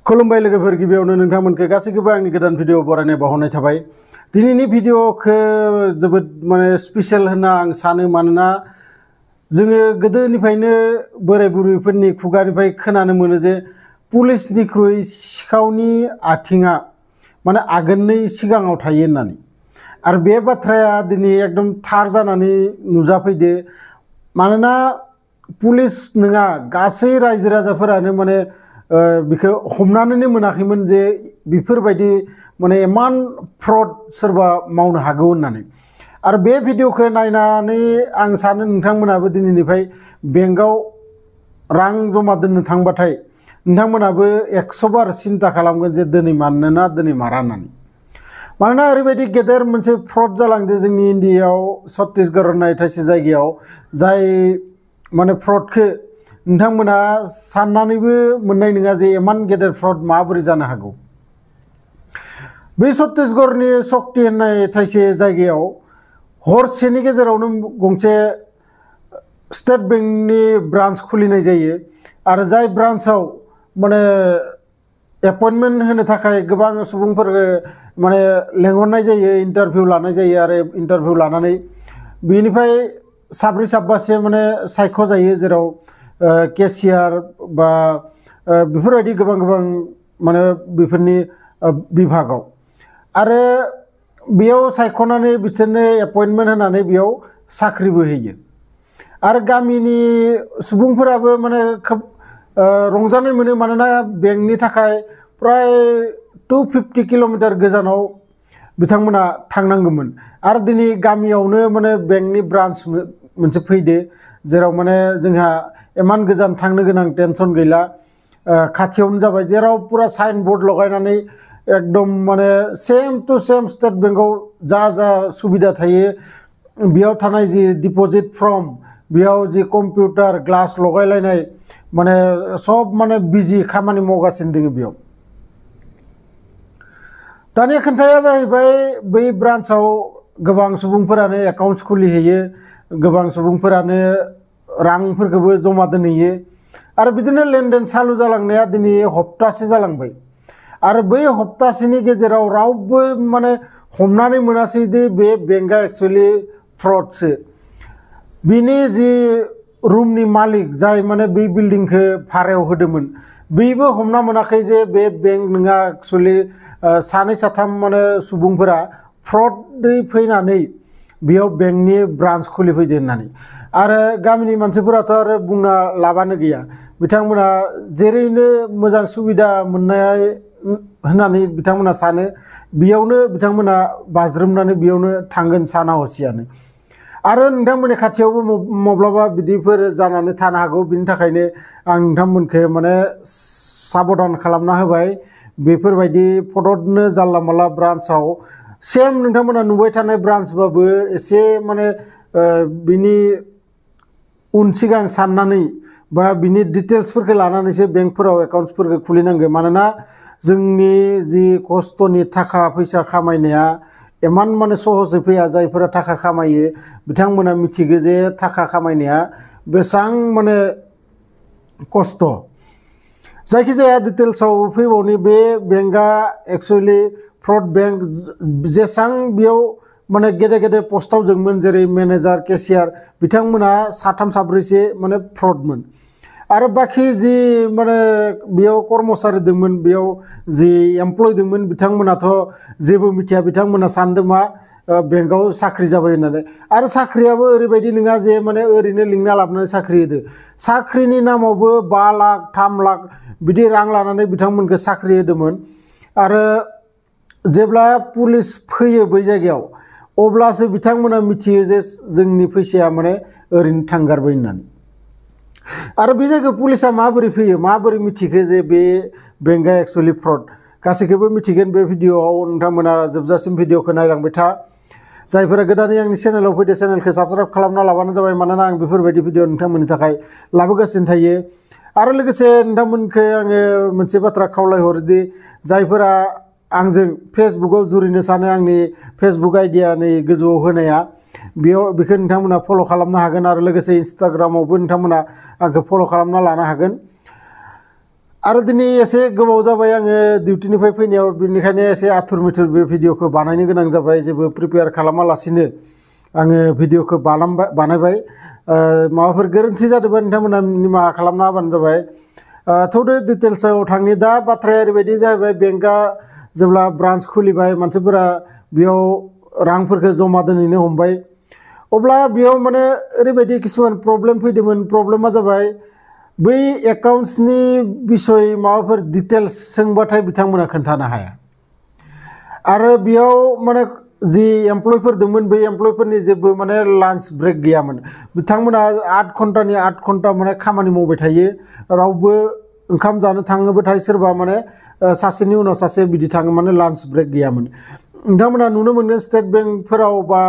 खुलुमबाय लोगोफोर गिबियावनो नोंथांमोनखौ गासैखौबो आंनि गोदान भिडिअ बरायनाय बावहरनाय थाबाय। दिनैनि भिडिअखौ जोबोद स्पेशल होनना आं सानो, मानोना जोङो गोदोनिफ्रायनो बोराय बुरैफोरनि खुगानिफ्राय खोनानो मोनो जे पुलिसनिख्रुइ सिखावनि आथिङा आगोलनि सिगाङाव थायो होननानै। आरो बे बाथ्राया दिनै एकदम थार जानानै नुजाफैदो, मानोना पुलिस नङा गासै रायजो राजाफोरानो बिखौ हमनानैनो मोनाखैमोन जे बेफोरबायदि इमान फ्रड सोरबा मावनो हागौ होननानै। आरो बे भिडिअखौ नायनानै आं सानो नोंथांमोनाबो दिनैनिफ्राय बेंकआव रां जमा दोननो थांबाथाय नोंथांमोनाबो 100 बार सिन्था खालामगोन जे दिनै मानोना दिनै मारा होननानै। मानोना ओरैबायदि गेदेर मोनसे फ्रड जालांदो जोंनि इन्डियायाव, छत्तीसगढ़ होननाय थाइसे जायगायाव, जाय फ्रडखौ नोंथांमोना साननानैबो मोननाय नङा जे इमान गेदेर फ्रड माबोरै जानो हागौ। बे छत्तीसगढ़नि शक्ति होननाय थाइसे जायगायाव हरसेनि गेजेरावनो गंसे स्टेट बेंकनि ब्रान्च खुलिनाय जायो। आरो जाय ब्रान्चआव एपइन्टमेन्ट होनो थाखाय गोबां सुबुंफोरखौ लेंहरनाय जायो, इन्टारभिउ लानाय जायो। आरो इन्टारभिउ लानानै बेनिफ्राय साब्रै साबासे सायख' जायो, जेराव केशियार बा बेफोरबायदि गोबां बेफोरनि बिभागाव। आरो बेयाव सायख'नानै बिसोरनो एपइन्टमेन्ट होनानै बेयाव साख्रिबो होयो। आरो गामिनि सुबुंफोराबो खोब रंजानाय मोनो, मानोना बेंकनि थाखाय प्राय 250 किल'मिटार गोजानाव बिथांमोना थांनांगौमोन। आरो दिनै गामियावनो बेंकनि ब्रान्च मोनसे फैदो, जेराव जोंहा इमान गोजान थांनो गोनां टेनसन गैला, खाथियावनो जाबाय। जेराव पुरा साइन बोर्ड लगायनानै एकदम सेम टू सेम स्टेट बेंकआव जा सुबिदा थायो बेयाव थानाय जि डिपजिट फर्म, बेयाव जि कम्पिउटार ग्लास लगायलायनाय सब बिजि खामानि मावगासिनो दङ बेयाव। दानि खोन्थाया जाहैबाय बै ब्रान्चआव गोबां सुबुंफोरानो एकाउन्ट्स खुलिहैयो, गोबां सुबुंफोरानो रांफोरखौबो जमा दोनहैयो। आरो बिदिनो लेनदेन चालु जालांनाया दिनै हप्तासे जालांबाय। आरो बै हप्तासेनि गेजेराव रावबो हमनानै मोनासै दि बे बेंकआ एक्सुअलि फ्रडसो। बिनि जि रुमनि मालिक, जाय बै बिल्डिंखौ भारायाव होदोंमोन, बेबो हमना मोनाखै जे बे बेंक नङा, एक्सुअलि सानै साथाम सुबुंफोरा फ्रडै फैनानै बेयाव बेंकनि ब्रान्च खुलिफैदो होननानै। आरो गामिनि मानसिफोराथ' आरो बुंना लाबानो गैया, बिथांमोना जेरैनो मोजां सुबिदा मोननाय होननानै बिथांमोना सानो, बेयावनो बिथांमोना बाज्रोमनानै बेयावनो थांगोन साना हसियानो। आरो नोंथांमोननि खाथियावबो माब्लाबा बिदिफोर जानानै थानो हागौ। बिनि थाखायनो आं नोंथांमोनखौ साबधान खालामना होबाय। बेफोरबायदि फट'नो जानला मानला ब्रान्चआव सेम नोंथांमोना नुबाय थानाय ब्रान्चबाबो एसे बिनि उन सिगां साननानै बा बिनि डिटेल्सफोरखौ लानानैसो बेंकफोराव एकाउन्ट्सफोरखौ खुलिनांगौ। मानोना जोंनि जि खस्थ'नि थाखा फैसा खामायनाया इमान सहजै फैया। जायफोरा थाखा खामायो बिथांमोना मिथिगौ जे थाखा खामायनाया बेसेबां खस्थ'। जायखिजाया डिटेल्सआव फैबावनि, बे बेंकआ एक्सुअलि फ्रड बेंक। जेसां बेयाव गेदेर गेदेर पस्टआव जोंमोन, जेरै मेनेजार, केशियार, बिथांमोना साथाम साब्रैसो फ्रडमोन। आरो बाखि जि बेयाव कर्मचारि दंमोन, बेयाव जि एमप्लय दंमोन, बिथांमोनाथ' जेबो मिथिया। बिथांमोना सानदों मा बेंकआव साख्रि जाबाय होननानै। आरो साख्रियाबो ओरैबायदि नङा जे ओरैनो लिंना लाबोनानै साख्रि होदो। साख्रिनि नामावबो 5 लाख 3 लाख बिदि रां लानानै बिथांमोनखौ साख्रि होदोंमोन। आरो जेब्ला पुलिस फैयो बै जायगायाव, अब्लासो बिथांमोना मिथियो जे जोंनि फैसाया ओरैनो थांगारबाय होननानै। आरो बे जायगायाव पुलिसा माबोरै फैयो, माबोरै मिथिखो जे बे बेंकआ एक्सुअलि फ्रड? गासैखौबो मिथिगोन बे भिडिअआव। नोंथांमोना जोबजासिम भिडिअखौ नायलांबाय था। जायफोरा गोदानै आंनि चेनेलाव फैदो, चेनेलखौ साबस्क्राइब खालामना लाबानो जाबाय, मानोना आं बेफोरबायदि भिडिअ नोंथांमोननि थाखाय लाबोगासिनो थायो। आरो लोगोसे नोंथांमोनखौ आङो मोनसे बाथ्रा खावलायहरोदि, जायफोरा आंजों फेसबुकआव जुरिनो सानो, आंनि फेसबुक आइडिया नै गोजौआव होनाया, बेखौ नोंथांमोना फल' खालामनो हागोन। आरो लोगोसे इन्स्टाग्रामावबो नोंथांमोना आंखौ फल' खालामना लानो हागोन। आरो दिनै एसे गोबाव जाबाय आङो डिउटिनिफ्राय फैनायाव बेनिखायनो एसे आथुर मिथुर बे भिडिअखौ बानायनो गोनां जाबाय जेबो प्रिपेयार खालामालासिनो आङो भिडिअखौ बानायबाय माबाफोर गोरोन्थि जादोंबा नोंथांमोना निमाहा खालामना होबानो जाबाय थौदो डिटेल्सआव थांनि दा बाथ्राया ओरैबायदि जाहैबाय बेंकआ जेब्ला ब्रान्स खुलिबाय मानसिफोरा बेयाव रांफोरखौ जमा दोनहैनो हमबाय अब्ला बेयाव माने ओरैबायदि किसुमान प्रब्लेम फैदोंमोन प्रब्लेमा जाबाय बै एकाउन्ट्सनि बिसय माबाफोर डिटेल्स सोंबाथाय बिथांमोना खोन्थानो हाया आरो बेयाव माने जि एमप्लयफोर दंमोन बै एमप्लयफोरनि जेबो माने लान्च ब्रेक गैयामोन बिथांमोना 8 घन्टानि 8 घन्टा माने खामानि मावबाय थायो रावबो ओंखाम जानो थाङोबाथाय सोरबा माने सासेनि उनाव सासे बिदि थाङो माने लान्च ब्रेक गैयामोन नोंथांमोना नुनो मोनगोन स्टेट बेंकफोराव बा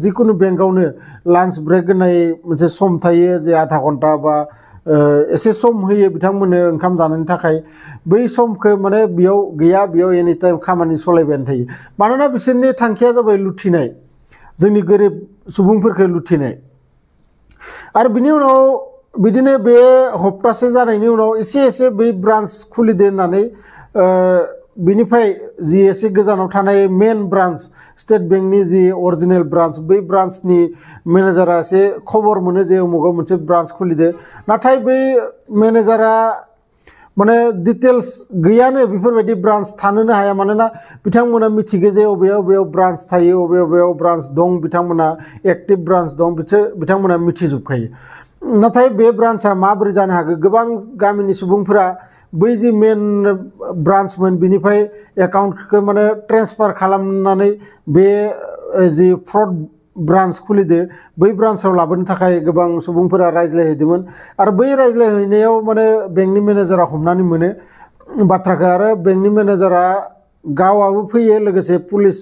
जिकुनु बेंकआवनो लान्च ब्रेक होननाय मोनसे सम थायो जे आधा घन्टा बा एसे सम होयो बिथांमोननो ओंखाम जानायनि थाखाय बै समखौ माने बेयाव गैया बेयाव एनि टाइम खामानि सलायबायानो थायो मानोना बिसोरनि थांखिया जाबाय लुथिनाय जोंनि गोरिब सुबुंफोरखौ लुथिनाय आरो बिनि उनाव बिदिनो बे हप्तासे जानायनि उनाव एसे बै ब्रान्च खुलिदो होननानै बिनिफ्राय जि एसे गोजानाव थानाय मेन ब्रान्च स्टेट बेंकनि जि अरिजिनेल ब्रान्च बै ब्रान्चनि मेनेजारा एसे खबर मोनो जे उमुगाव मोनसे ब्रान्च खुलिदो नाथाय बै मेनेजारा माने डिटेल्स गैयानो बेफोरबायदि ब्रान्च थानोनो हाया मानोना बिथांमोना मिथिगौ जे बबेयाव ब्रान्च थायो बबेयाव ब्रान्च दं बिथांमोना एक्टिभ ब्रान्च दं बिथांमोना मिथिजोबखायो नाथाय बे ब्रान्चआ माबोरै जानो हागौ गोबां गामिनि सुबुंफोरा बै जि मेन ब्रान्चमोन बिनिफ्राय एकाउन्टखौ माने ट्रेन्सफार खालामनानै बे जि फ्रड ब्रान्च खुलिदो बै ब्रान्चआव लाबोनो थाखाय गोबां सुबुंफोरा रायज्लायहैदोंमोन आरो बै रायज्लायहैनायाव माने बेंकनि मेनेजारा हमनानै मोनो बाथ्राखौ आरो बेंकनि मेनेजारा गावआबो फैयो लोगोसे पुलिस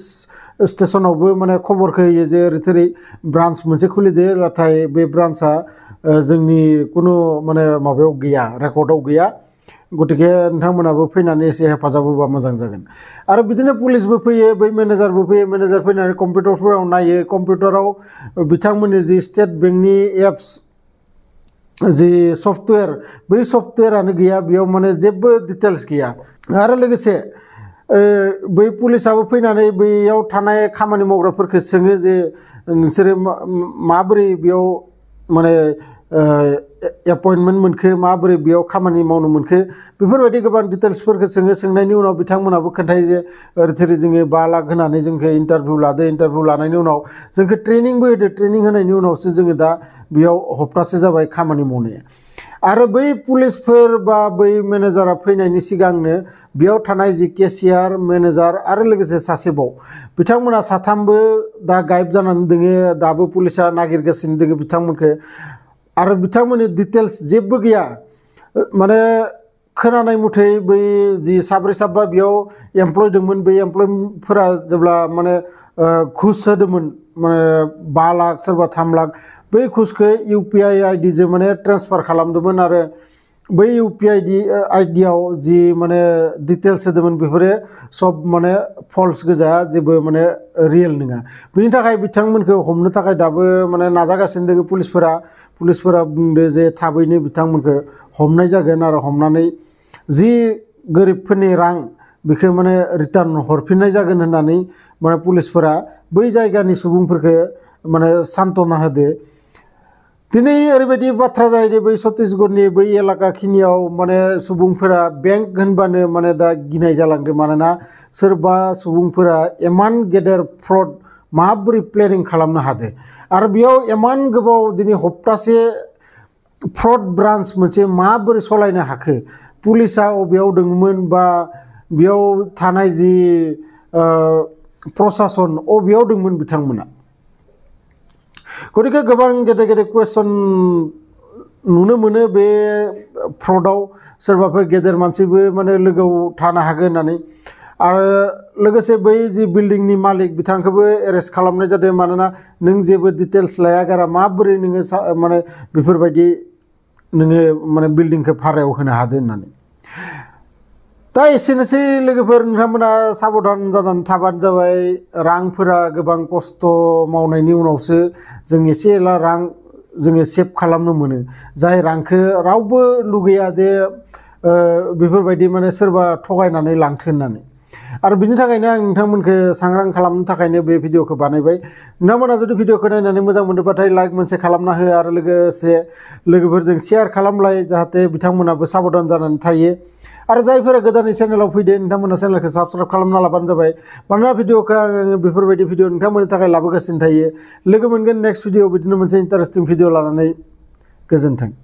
स्टेशनावबो माने खबरखौ होयो जे ओरै थोरै ब्रान्च मोनसे खुलिदो नाथाय बे ब्रान्चआ जोंनि कुनु माने माबायाव गैया रेकर्डआव गैया गतिके नोंथांमोनाबो फैनानै एसे हेफाजाब होबा मोजां जागोन आरो बिदिनो पुलिसबो फैयो बै मेनेजारबो फैयो मेनेजार फैनानै कम्पिउटारफोराव नायो कम्पिउटाराव बिथांमोननि जि स्टेट बेंकनि एप्स जि सफ्टवेयर बै सफ्टवेयारानो गैया बेयाव माने जेबो डिटेल्स गैया आरो लोगोसे बै पुलिसाबो फैनानै बैयाव थानाय खामानि मावग्राफोरखौ सोङो जे नोंसोरो माबोरै बेयाव माने एपइन्टमेन्ट मोनखो माबोरै बेयाव खामानि मावनो मोनखो बेफोरबायदि गोबां डिटेल्सफोरखौ सोंनायनि उनाव बिथांमोनाबो खोन्थायो जे ओरै थोरै जोङो 5 लाख होनानै जोंखौ इन्टारभिउ लादो इन्टारभिउ लानायनि उनाव जोंखौ ट्रेनिंबो होदो ट्रेनिं होनायनि उनावसो जोङो दा बेयाव हप्तासे जाबाय खामानि मावनाया आरो बै पुलिसफोर बा बै मेनेजारा फैनायनि सिगांनो बेयाव थानाय जि केसियार मेनेजार आरो लोगोसे सासेबाव बिथांमोना साथामबो दा गायब जानानै दोङो दाबो पुलिसा नागिरगासिनो दोङो बिथांमोनखौ आरो बिथांमोननि डिटेल्स जेबो गैया माने खोनानाय मथै बै जि साब्रै साबा बेयाव एमप्लय दंमोन बै एमप्लयफोरा जेब्ला माने घुस होदोंमोन माने 5 लाख सोरबा 3 लाख बै घुसखौ इउपिआई आइडिजों माने ट्रेन्सफार खालामदोंमोन आरो बै इउपिआई आइडियाव जि माने डिटेल्स होदोंमोन बेफोरो सब माने फल्स गोजा जेबो माने रियेल नङा बिनि थाखाय बिथांमोनखौ हमनो थाखाय दाबो माने नाजागासिनो दङ पुलिसफोरा बुंदो जे थाबैनो बिथांमोनखौ हमनाय जागोन आरो हमनानै जि गोरिबफोरनि रां बेखौ माने रिटार्न हरफिननाय जागोन होननानै माने पुलिसफोरा बै जायगानि सुबुंफोरखौ माने सान्त्वना होदो दिनै ओरैबायदि बाथ्रा जाहैदों बै छत्तीसगढ़नि बै एलाकाखिनियाव माने सुबुंफोरा बेंक होनबानो माने दा गिनाय जालांदों मानोना सोरबा सुबुंफोरा इमान गेदेर फ्रड माबोरै प्लेनिं खालामनो हादों आरो बेयाव इमान गोबाव दिनै हप्तासे फ्रड ब्रान्च मोनसे माबोरै सलायनो हाखो पुलिसा अबेयाव दंमोन बा बेयाव थानाय जि प्रशासन अबेयाव दंमोन बिथांमोना गतिके गोबां गेदेर गेदेर कुवेसन नुनो मोनो बे फ्रडआव सोरबाफोर गेदेर मानसिबो माने लोगोआव थानो हागोन होननानै आरो लोगोसे बै जि बिल्डिंनि मालिक बिथांखौबो एरेस्ट खालामनाय जादों मानोना नों जेबो डिटेल्स लाया गारा माबोरै नोङो माने बेफोरबायदि नोङो माने बिल्डिंखौ भारायाव होनो हादों होननानै दा एसेनोसै लोगोफोर नोंथांमोना साबधान जानानै थाबानो जाबाय रांफोरा गोबां खस्थ' मावनायनि उनावसो जों एसे एला रां जोङो सेभ खालामनो मोनो जाय रांखौ रावबो लुगैया जे बेफोरबायदि माने सोरबा थगायनानै लांथो होननानै आरो बिनि थाखायनो आं नोंथांमोनखौ सांग्रां खालामनो थाखायनो बे भिडिअखौ बानायबाय नोंथांमोना जुदि भिडिअखौ नायनानै मोजां मोनोबाथाय लाइक मोनसे खालामना हो आरो लोगोसे लोगोफोरजों शेयार खालामलाय जाहाथे बिथांमोनाबो साबधान जानानै थायो आरो जायफोरा गोदानै चेनेलाव फैदो नोंथांमोना चेनेलखौ साबस्क्राइब खालामना लाबानो जाबाय मानोना भिडिअखौ आङो बेफोरबायदि भिडिअ नोंथांमोननि थाखाय लाबोगासिनो थायो लोगो मोनगोन नेक्स्ट भिडिअ बिदिनो मोनसे इन्टारेस्टिं भिडिअ लानानै गोजोन्थों।